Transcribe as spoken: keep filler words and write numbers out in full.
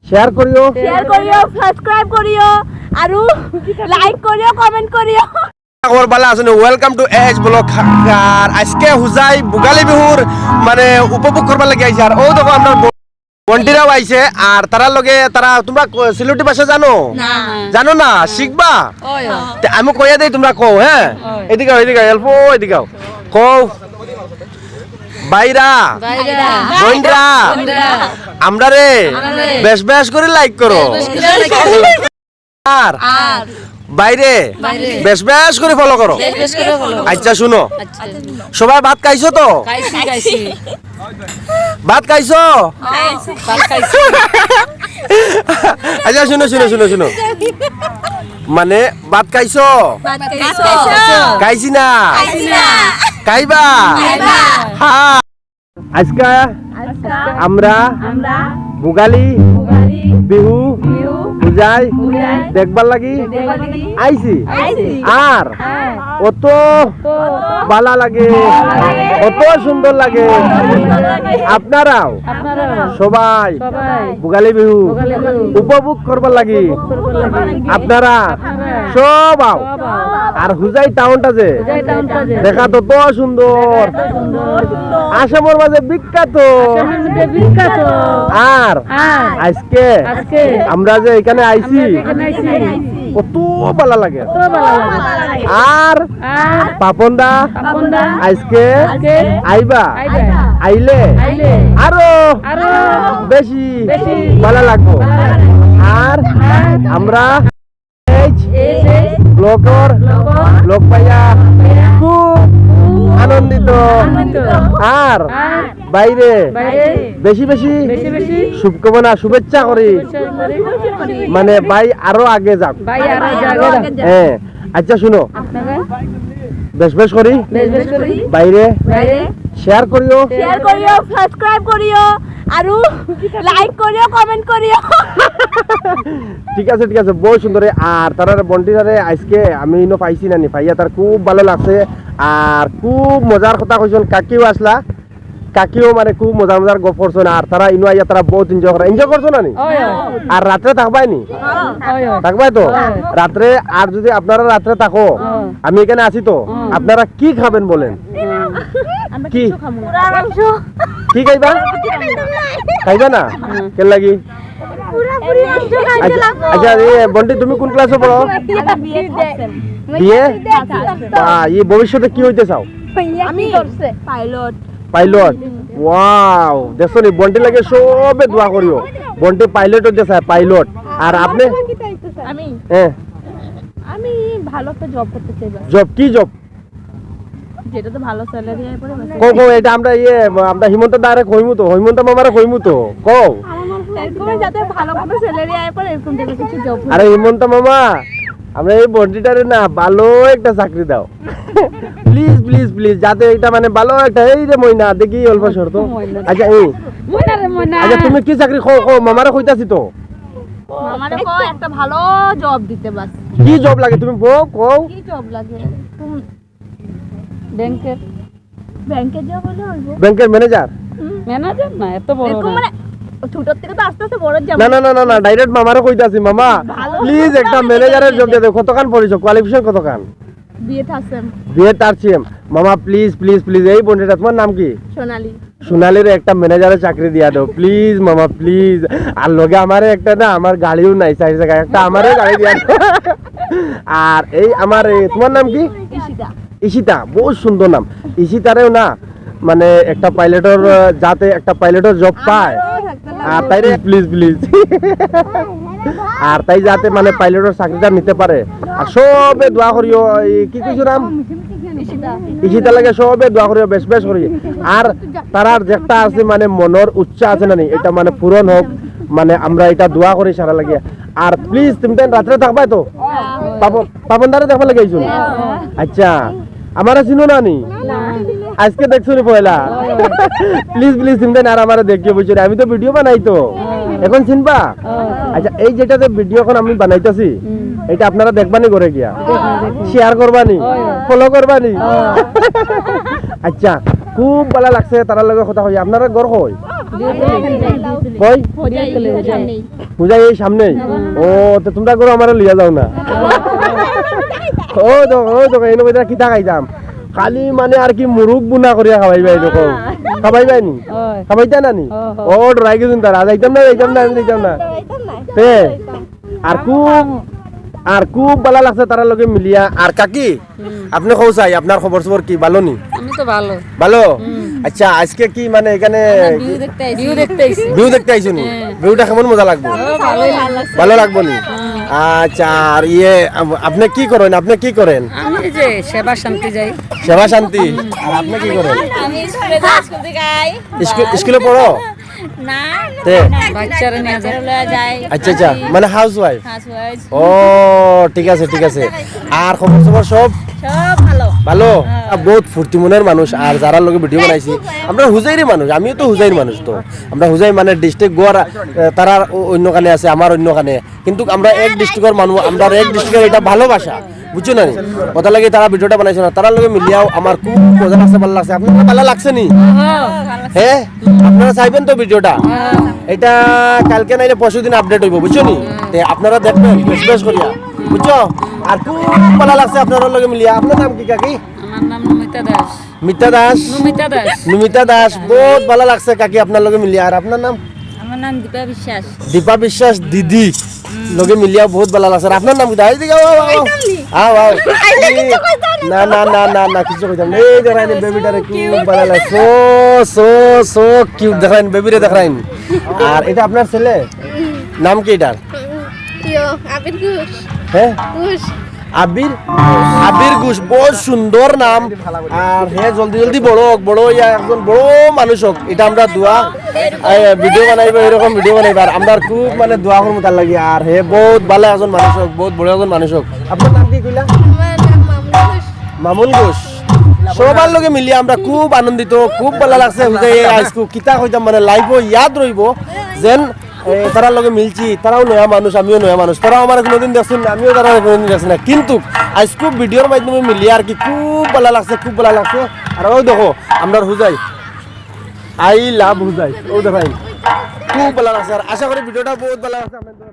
শেয়ার করিও। শেয়ার করিও, সাবস্ক্রাইব করিও, আরো লাইক করিও, কমেন্ট করিও। খবর ভালা আছইন নি? Welcome to AH blog. আর আইজকে হুজাই ভোগালী বিহুর মানে উপভোগ করবার লাগি আইছি। আর অউ দেখো আমরার ব-, বন্টিরাও আইছে। আর তারার লগে তারা, তুমরা ক-, সিলেটি ভাষা জানো? না। জানো না? শিখবা? ওই, ওই। তে আমি কইয়া দেই, তুমরা কও, হ্যাঁ? ওই। এদিকে আও, এদিকে আও, অল্প এদিকে আও। কও। ভাইরা, ভাইরা। বইনরা, বইনরা। আমরারে আমরারে বেশ বেশ করি লাইক করো। বেশ বেশ করি লাইক করো। আর আর বাইরে বাইরে বেশ বেশ করি ফলো করো। বেশ বেশ করি ফলো করো। আচ্ছা, শুনো। আচ্ছা। সবাই ভাত খাইছো তো? খাইছি, খাইছি। ভাত খাইছো? খাইছি। ভাত খাইছি। আচ্ছা, শুনো, শুনো, শুনো, শুনো। মানে, ভাত খাইছো? ভাত খাইছো? খাইছি না? খাইছি না। খাইবা? খাইবা। হ্যাঁ। আইজকা আইজকা আমরা আমরা ভোগালী ভোগালী বিহু বিহু হুজাই হুজাই দেখবার লাগি দেখবার লাগি আইছি। আইছি। আর হ্যাঁ। অত অত ভালা লাগে, ভালা লাগে। অত সুন্দর লাগে। অত সুন্দর লাগে। আপনারাও আপনারাও সবাই সবাই ভোগালী বিহু ভোগালী বিহু উপভোগ করবার লাগি উপভোগ করবার লাগি আপনারা আপনারা সব আও। সব আও। আর হুজাই টাউনটা যে হুজাই টাউনটা যে দেখাত অত সুন্দর। দেখাত অত সুন্দর। আসামর মাঝে বিখ্যাত। আসামর মাঝে বিখ্যাত। আর আর আইজকে আইজকে আমরা যে এখানে আইছি, আমরা যে এখানে আইছি, অত ভালা লাগে। অত ভালা লাগে। আর আর পাপনদা পাপনদা আইজকে আইজকে আইবা। আইবা। আইলে আইলে আরো আরো বেশি বেশি ভালা লাগবো। ভালা লাগবো। আর আর আমরা এই যে ব্লগর ব্লগর ব্লগ পাইয়া খুব আনন্দিত। আনন্দিত। আর আর বাইরে বাইরে বেশি বেশি বেশি বেশি শুভকামনা, শুভেচ্ছা করি। শুভেচ্ছা করি। মানে ভাই আরো আগে যাক। ভাই আরো আগে যাক। হ্যাঁ, আচ্ছা শুনো, আপনারা বেশ বেশ করি বেশ বেশ করি বাইরে বাইরে শেয়ার করিও। শেয়ার করিও, সাবস্ক্রাইব করিও, আরো লাইক করিও, কমেন্ট করিও। ঠিক আছে, ঠিক আছে, বহুত সুন্দর। আর তারারে বন্টিরারে আইজকে আমি ইনো পাইছি না নি, পাইয়া তার খুব ভালা লাগছে। আর খুব মজার কথা কইছইন, কাকিও আছলা, কাকিও মানে খুব মজার মজার গপ করছইন। আর তারা ইনো আইয়া তারা বহুত এনজয় করে, এনজয় করছো না নি? ওই, ওই। আর রাত্রে থাকবায় নি? ওই, ওই। থাকবায় তো? ওই। রাত্রে আর যদি আপনারা রাত্রে থাকো, ওই। আমি এখানে আছি তো, ওই। আপনারা কি খাবেন বলেন? আমরা কি? কিচ্ছু খাবো না। পুরা মাংস। কি খাইবা? খাইবা না? হুম। কেন লাগি? পুরা পুরি মাংস খাইতে আচ্ছা, লাগবো। আচ্ছা, এই বন্টি, তুমি কোন ক্লাসে পড়ো? আমি BA third same. BA? Third same. বাহ, এই ভবিষ্যতে কি হইতে চাও? আমি পাইলট। পাইলট? ওয়াও, দেখছো নি, বন্টি লাগে সবে দোয়া করিও। বন্টি পাইলট হইতে চায়, পাইলট। আর আপনি? আমি? হ্যাঁ। আমি ভালো একটা জব করতে চাই বাস। জব? কি জব? যেটাতে ভালো স্যালারি আয় পড়ে বাস। কও, কও, এটা আমরা ইয়ে, আমরা হিমন্ত দারে কইমু তো, হিমন্ত মামারে কইমু তো, কও। এরকম যাতে ভালো কোনো স্যালারি আয় পড়ে, এরকম যেন কিছু জব। আরে হিমন্ত মামা, আমরা এই বন্টিটারে না ভালো একটা চাকরি দাও। প্লিজ, প্লিজ, প্লিজ, যাতে এটা মানে ভালো একটা, এই রে ময়না, দেখি অল্প শর্ত। ময়না। আচ্ছা, এই। ময়না রে ময়না। আচ্ছা, তুমি কি চাকরি কও, কও, মামারে কইতাছি তো। মামারে কও একটা ভালো জব দিতে বাস। কি জব লাগে তুমি বউ, কও? কি জব লাগে? তুমি ব্যাংকের। ব্যাংকের জব হলে হইব। ব্যাংকের ম্যানেজার? হুম। ম্যানেজার না, এত বড় এরকম না। মানে ছোট থেকে তো আস্তে আস্তে বড় যাব। না, না, না, না, না, ডাইরেক্ট মামারে কইতাছি, মামা, ভালো প্লিজ একটা ম্যানেজারের জব দিয়ে দেও। কতখান পড়ছো? কোয়ালিফিকেশন কতখান? BA third same. BA third same. মামা, প্লিজ, প্লিজ, প্লিজ, এই বন্টিটা, তোমার নাম কি? সোনালী। সোনালীর একটা ম্যানেজারের চাকরি দিয়া দাও, প্লিজ মামা, প্লিজ। আর লগে আমারে একটা না, আমার গাড়িও নাই, চার চাকা, একটা আমারে গাড়ি দিয়া দাও। আর এই আমার, এই, তোমার নাম কি? ঈশিতা। ঈশিতা, বহুত সুন্দর নাম। ঈশিতারেও না, মানে একটা পাইলটর, আহ, যাতে একটা পাইলটর জব পায়। আর তাইরে প্লিজ, প্লিজ। আর তাই যাতে মানে পাইলটর চাকরিটা নিতে পারে। আর সবে দোয়া করিও, এই কি কইছো নাম? ঈশিতা। ঈশিতা লাগে সবে দোয়া করিও, বেশ, বেশ করি। আর তারার যেটা আছে মানে মনর উচ্চা আছে না নি, এটা মানে পূরণ হোক, মানে আমরা এটা দোয়া করি সারা লাগে। আর প্লিজ তুমি তাই রাত্রে থাকবায় তো? পাপন, পাপন দারে দেখবার লাগি আইছো নি? আচ্ছা, আমারে চিনো না নি? আজকে দেখছো নি পয়লা? প্লিজ, প্লিজ, চিনবেন আর আমারে দেখিও, বুঝছো নি? আমি তো ভিডিও বানাই তো। এখন চিনবা? আচ্ছা, এই যেটা যে ভিডিও এখন আমি বানাইতাছি, এটা আপনারা দেখবা নি ঘরে গিয়া? শেয়ার করবা নি? ফলো করবা নি? আচ্ছা, খুব ভালা লাগছে তারার লগে কথা কই। আপনারার ঘর কই? কই? হুজাই এই সামনেই। ও, তো তুমরা করো, আমারে লইয়া যাও না। ও তো, ও তো, এই নবীরা কিতা খাইতাম? খালি মানে আর কি মুরুগ বুনা করিয়া খাবাইবায় এরকম। খাবাইবায় নি? খাবাইতা না নি? ও, ডরাই গেছইন তারা। যাইতাম না, যাইতাম না, আমি যাইতাম না। তে, আর খুব, আর খুব ভালা লাগছে তারার লগে মিলিয়া। আর কাকি, আপনে কও চাই, আপনার খবর সবর কি? ভালো নি? আমি তো ভালো। ভালো? আচ্ছা, আজকে কি মানে এখানে ভিউ দেখতে আইছি। ভিউ দেখতে আইছো নি? ভিউটা কেমন মজা লাগবো? ভালো লাগবো নি? আচ্ছা, আর ইয়ে, আপ-, আপনে কি করেন? আপনে কি করেন? আমি এই যে সেবা শান্তি যাই। সেবা শান্তি? আর আপনে কি করেন? আমি স্কুলে যাই, স্কুল থেকে আই। স্কুল, স্কুলে পড়ো? না, তে? বাচ্চারা নিয়ে যায়। বাচ্চারা লইয়া যায়। আচ্ছা, আচ্ছা, মানে হাউস ওয়াইফ? Housewife. ও, ঠিক আছে, ঠিক আছে। আর খবর সবর সব? সব ভালো। ভালো? হ্যাঁ। আহ, বহুত ফুর্তি মনের মানুষ, আর যারার লগে ভিডিও বানাইছি, আমরা হুজাইরি মানুষ, আমিও তো হুজাইর মানুষ তো। আমরা হুজাই মানে ডিস্ট্রিক্ট গোয়ার, আহ, তারার অ-, অন্যখানে আছে, আমার অন্যখানে। কিন্তু আমরা এক ডিস্ট্রিক্টর মানুষ, আমরা এক ডিস্ট্রিক্টর, এটা ভালোবাসা, বুঝছো না নি? কথা লাগে তারা ভিডিওটা বানাইছে না, তারার লগে মিলিয়াও আমার খুব মজা লাগছে, ভালো লাগছে। আপনার ভালো লাগছে নি? হ্যাঁ, আপনারা চাইবেন তো ভিডিওটা? এটা কালকে নাইলে পরশু দিন আপডেট হইব, বুঝছো নি? তে আপনারা দেখবেন বেশ বেশ করিয়া, বুঝছো? আর খুব ভালো লাগছে আপনার লগে মিলিয়া। আপনার নাম কি কাকি? আমার নাম নমিতা দাস। মিতা দাস? নমিতা দাস। নমিতা দাস, বহুত ভালো লাগছে কাকি আপনার লগে মিলিয়া। আর আপনার নাম? আমার নাম দীপা বিশ্বাস। দীপা বিশ্বাস দিদি লগে মিলিয়া বহুত ভালো লাগছে। আর আপনার নাম কি? এই দিকে আও, আও, আও। আও, আও। না, না, না, না, না, কিছু কইতাম না। এই দেখেন বেবিটারে খুব ভালো লাগছে। So, so, so cute দেখেন, বেবিরে দেখেন। আর এটা আপনার ছেলে? নাম কি এটার? ইয়ো, আবির ঘোষ। হ্যাঁ? ঘোষ। আবির? আবির ঘোষ, বহুত সুন্দর নাম। আর হে জলদি জলদি বড় হোক, বড় হইয়া একজন বড় মানুষ হোক, এটা আমরা দোয়া, এ, ভিডিও বানাইবো, এরকম ভিডিও বানাইবো। আর আমরা খুব মানে দোয়া করবো তার লাগি। আর হে বহুত ভালো একজন মানুষ হোক, বহুত বড় একজন মানুষ হোক। আপনার নাম কি কইলা? আমার নাম মামুন ঘোষ। মামুন ঘোষ। সবার লগে মিলিয়া আমরা খুব আনন্দিত, খুব ভালো লাগছে। হুজাই আইজকু কিতা কইতাম মানে লাইভও ইয়াদ রইবো যেন এ, তারার লগে মিলছি, তারাও নয়া মানুষ, আমিও নয়া মানুষ, তারাও আমারে কোনোদিন দেখছইন না, আমিও তারারে কোনোদিন দেখছি না, কিন্তু আইজকু ভিডিওর মাধ্যমে মিলিয়া আর কি খুব ভালো লাগছে, খুব ভালো লাগছে। আর ও দেখো, আমরার হুজাই, I love হুজাই, ও দেখেন, খুব ভালো লাগছে। আর আশা করি ভিডিওটা বহুত ভালো লাগছে আপনাদের।